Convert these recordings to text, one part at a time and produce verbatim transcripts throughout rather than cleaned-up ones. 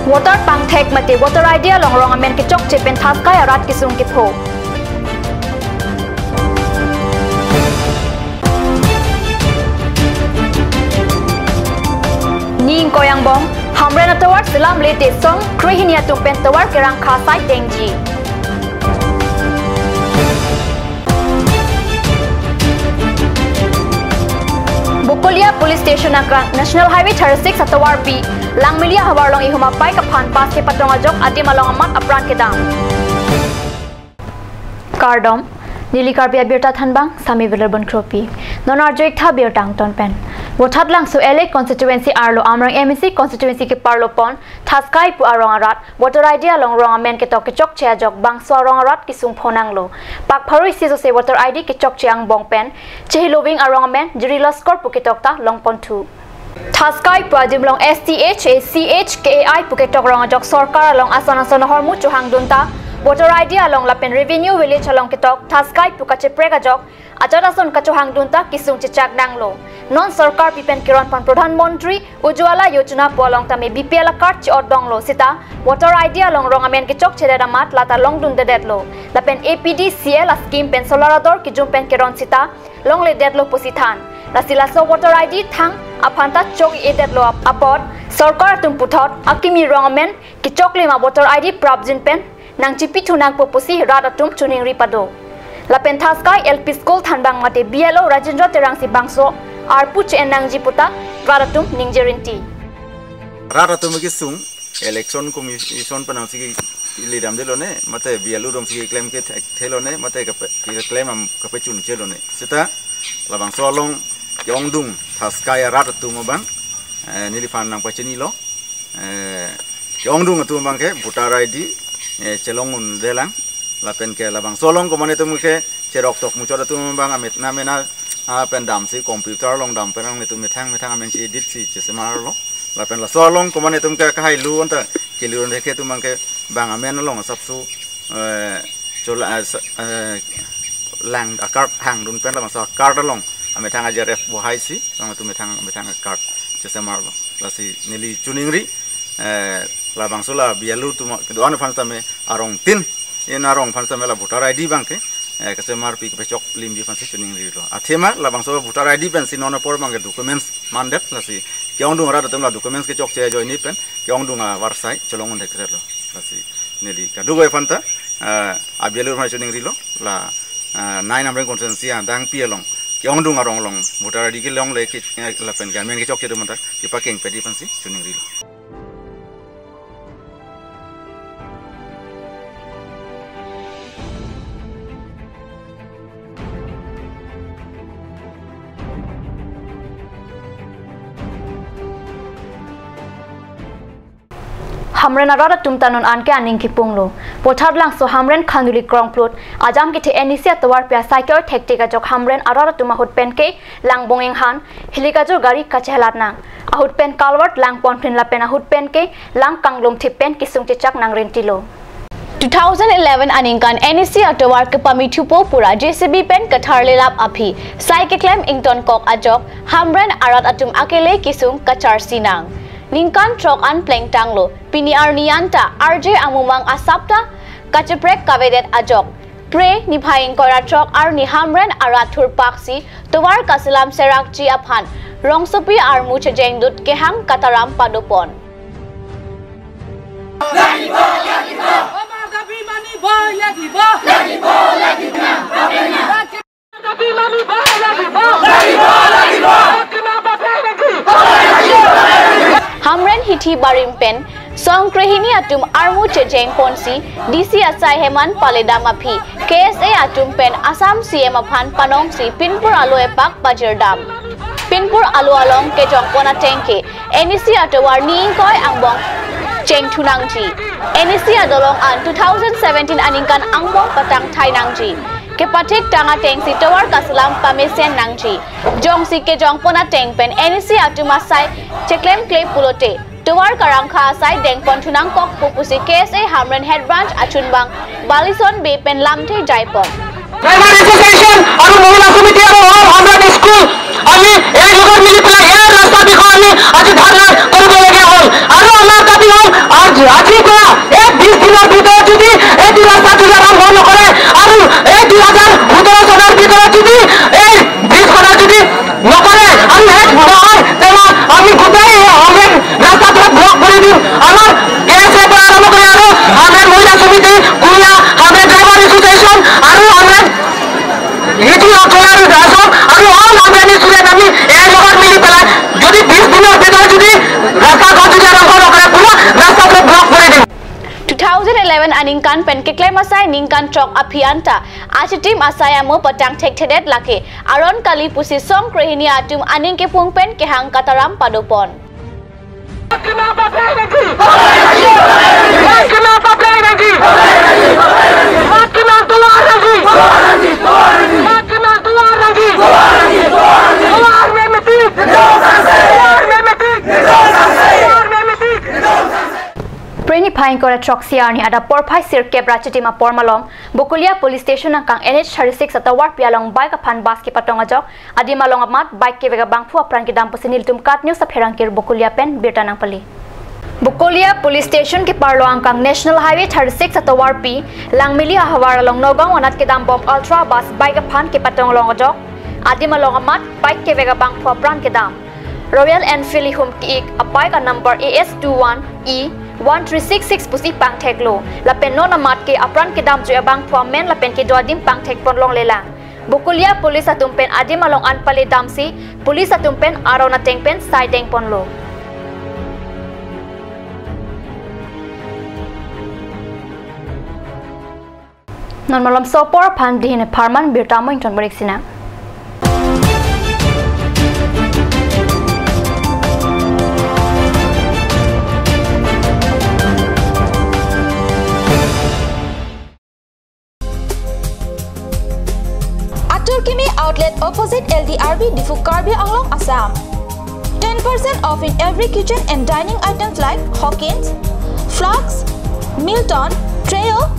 Voter pangthek mate voter I D along rong amen kechokche pen Thaskai arat kesung kepho. Ni ingkoi angbong, Hamren atovar selam lete song krehini atum pen tovar kerangkha asai dengji. Bokolia Police Station angkang National Highway thirty-six atovarpi Langmili ahavar along ihum apai kaphan bus kepatong ajok adim along amat apran kedam. Kardom, neli Karbi Abirta thanbang, Sami Vilarbon Kropi. Non arju-ik tha birta angton pen. Vothatlangso L A constituency arlo Amreng M A C constituency keparlo pon, Thaskai pu arong arat, voter I D along rong amen ketok kechokche ajok bangso arong arat kesung phonanglo. Pak pharo isi sose voter I D kechokche angbong pen, chehiloving arong amen, jiri loskor pu ketok ta longponthu. Thaskai pu adim along S T H A C H K A I pu ketok rong ajok sorkar along ason ason ahormu chohangdun ta, voter I D along lapen revenue village along ketok, Thaskai pu kacheprek ajok, ajat ason kachohangdun ta kesung chechak nanglo. Non sorkarpi pen keron pon Pradhan Mantri Ujjwala Yojana pu along tame B P L acard che-otdonglo seta voter I D along rong amen kechokchedet amat lata longdundedetlo. Lapen A P D C L ascheme pen solar ador kejum pen keron seta longledetlo pusi than. Lasi laso voter I D thang aphan ta chok-edetlo ap-, apot sorkar atum puthot akimi rong amen kechoklim a voter I D prapjin pen nangchipithu nangpo pusi rat atum choningri pado. Lapen Thaskai L P School thanbang mate B L O Rajendra Terangsi bangso arpu che-en nangji puta rat atum ningje rinti. Rat atum kesung Election Commission penang si kili damdelo ne, mate B L O atum si keklem kethelo ne, mate kape, keklem am kapechunchelo ne. Seta labangso along ke-ongdung Thaskai arat atum abang, eh, neliphan nangpachinilo. Eh, ke-ongdung atum abang ke voter I D, eh, chelong-undelang. Lapen ke labangso along komat atum ke cherok tok muchot atum abang amet na mena, ah, pen damsi computer along dam pen nanglitum methang methang amen si edit si chesemarlo. Lapen laso along komat atum ke kahailu anta keliun deke atum abang ke bang amen along asapso, eh, chola, eh, sa-, eh, lang a-card hangdun pen labangso a-card along amethang ajeref bohaisi, nanglitum methang methang a-card chesemarlo. Lasi neli choningri, eh, labangso la B L O atum kedo-an aphan sitame arong tin, in arong aphan sitame la voter I D abang ke, eh, kesemarpi kepechoklimji aphansi choningrilo. Athema labangso voter I D pensi non apor abang ke documents mandet, lasi ke-ongdung arat atum la documents kechokche ajoine pen ke-ongdung avarsai chelong-un thekretlo. Lasi neli kadokave aphanta, eh, a-B L O aphan choningrilo, la, eh, nine Amreng constituency adangpi along ke-ongdung arong along voter I D kelongle ke, eh, lapen ke amen kechokche atum anta kepakeng pedi aphansi choningrilo. Hamren arat atum ta non anke aning kipunglo. Vothatlangso Hamren Khanduli Krongplut ajam kethe N E C atovarpi asai ke-oi thektik ajok Hamren arat atum ahut pen ke lang bung inghan, helicopter gari kachelat nang. Ahut pen culvert lang ponphin lapen ahut pen ke lang kanglum thip pen kesung chechak nangrintilo. Two thousand eleven aningkan N E C atovar kepamithupo pura J C B pen katharlelap aphi sai keklem ingtonkok ajok Hamren arat atum akele kesung kacharsi nang. Ningkan throk an plengtanglo, pini arni anta arje amumang asap ta kacheprek kavedet ajok. Phre niphai ingkoi ra throk arni Hamren arat thurpaksi tovar kaselam serakji aphan rongsopi armu chejengdut kehang kataram padopon. Lagibo, lagibo. Oma dabi mani boy, lagibo. Lagibo, lagibo. Dabi mani boy, lagibo. Lagibo, lagibo. Hamren hithi barim pen song krehini atum armu chejeng ponsi D C asai heman paledam aphi K S A atum pen Assam C M aphan panongsi pinpur alo epak pajirdam. Pinpur alo along kejongpon ateng ke N E C atovar ni ingkoi angbong chengthu nangji. N E C adolong an two thousand seventeen aningkan angbong patangthai nangji. Kepathik tang atengsi tovar kaselam pamesen nangji. Jongsi kejongpon ateng pen N E C atum asai cheklemkle pulote tovar karangkha asai dengponthu nangkokpo pusi K S A Hamren Head Branch achunbang Balison Bey pen lamthe jaipon. Driver Association আৰু মহিলা সমিতি আৰু অল হামৰাং স্কুল আমি একলগে মিলি পেলাই এই ৰাস্তা বিষয়ে আমি আজি ধৰ্ণা কৰিবলগীয়া হ'ল। আৰু আমাৰ দাবী হ'ল, আজ Ningkan pen keklem asai ningkan throk aphi anta achitim asai amo patang thekthedet lake aron kali pusi song krehini atum aning kepung pen kehang kataram padopon. Phre niphai ingkoi ra throksi arni adap porphai sirkep ra achitim apor malom Bokolia Police Station angkang N H thirty-six atovarpi along bike aphan bus kepatong ajok, adim along amat bike kevek abangphu apran kedam pusi nelitum KAT News apherangke Bokolia pen birta nangpale. Bokolia Police Station keparlo angkang National Highway thirty-six atovarpi Langmili ahavar along Nagaon anat kedambom Ultra bus bike aphan kepatong long ajok, adim along amat bike kevek abangphu apran kedam. Royal Enfield ihum ki-ik a bike a number A S two one E one three six six pusi pangtheklo. Lapen non amat ke apran kedamjui abangphu amen lapen kedo adim pangthekpon longlelang. Bokolia police atum pen adim along an pale damsi police atum pen aron ateng pen sai dengponlo. Non malomso apor aphan dihin pharman birta mo ington borik sina. Atur Kimi Outlet opposite L D R B Diphu, Karbi Anglong, Assam. Ten percent off in every kitchen and dining items like Hawkins, flasks, Milton, Treo,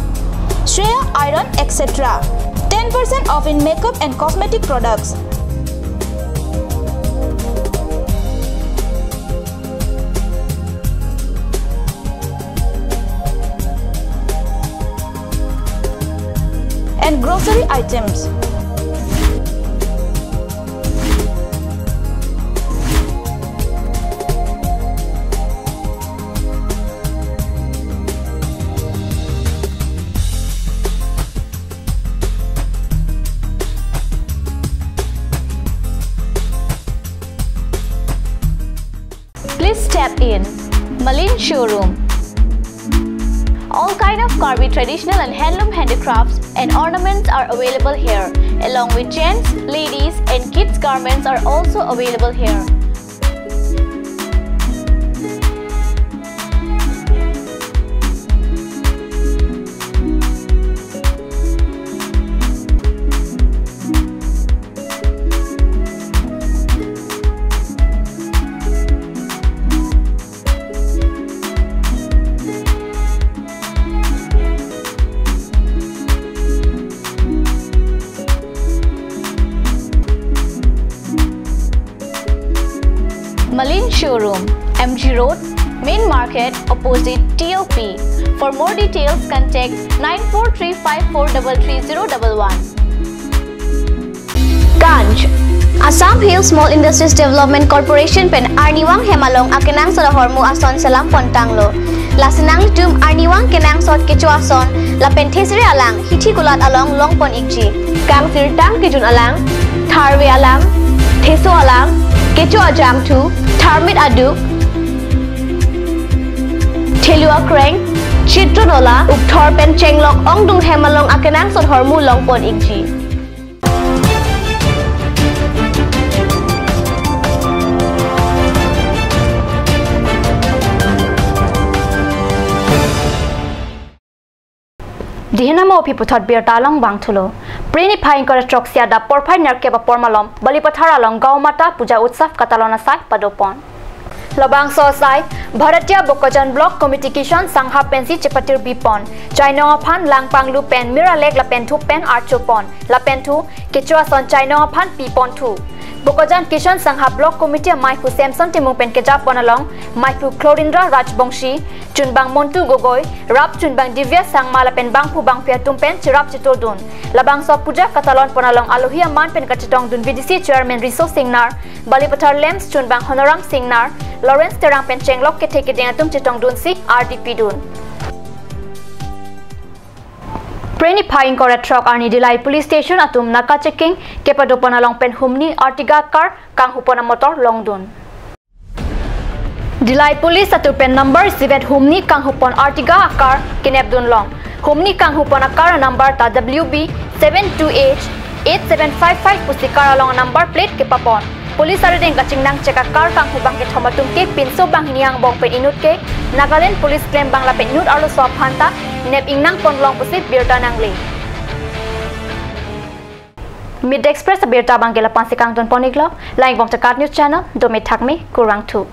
Shreya iron, et cetera. Ten percent off in makeup and cosmetic products. And grocery items. Please step in. Malin Showroom. All kind of Karbi traditional and handloom handicrafts and ornaments are available here, along with gents, ladies, and kids garments are also available here. Malin Showroom, M G Road, Main Market, opposite T O P. For more details, contact nine four three five four double three zero double one. Ganj. Assam Hill Small Industries Development Corporation pen arnivang hem along akenangsot ahormu ason selam pontanglo. Lasi nanglitum arnivang kenangsot kecho ason lapen thesere alang hithi kulat along longpon ikji. Kangsirtang kejun alang, tharve alang, theso alang, kecho ajangthu, tharmit aduk, thelu akreng, chitron ola, ukthor pen chenglok ongdung hem along akenangsot ahormu longpon ikji. Dihin amo aphi puthot birta along vangthulo. Phre niphai ingkoi ra throksi adap porphai nerkep apor malom Balipathar along Gau Mata Puja Utsav katalon asai padopon. Labangso asai Bharatiya Bokajan Block Committee Kishan Sangha pensi chepatir bipon. Chainong aphan langpanglu pen mir alek lapen thup pen archopon. Lapen thu kecho ason chainong aphan piponthu. Bokajan Kishan Sangha Block Committee amaiphu Samson Timung pen kejapon along maiphu Chlorindra Rajbongshi, chunbang Montu Gogoi, rap chunbang Divya Sangma lapen bangphu bangphi atum pen cherap chetordun. Labangso puja katalonpon along alohi aman pen kachetongdun V D C Chairman Riso Singnar, Balipathar LAMPS chunbang Honoram Singnar, Lawrence Terang pen chenglok kethe keding atum chetongdunsi ardi pidun. Phre niphai ingkoi ra throk arni Dillai Police Station atum naka checking kepadopon along pen humni Ertiga car kanghupon amotor longdun. Dillai Police atum pen number isivet humni kanghupon Ertiga car kenepdun long. Humni kanghu pon a car number ta W B seven two H eight seven five five pusi car along number plate kepapon. Police arideng kachingnang chek a car kanghu bang kethom atum ke pinso banghini angbong pen inut ke Nagaland Police klembang lapen inut arloso aphan ta nep ingnang ponlong pusi birta nangle. Mid Express abirta bang ke lapu-an si kangton pon iklo, lang-ik Vongchakat News Channel, dome thakme, kurvangthu.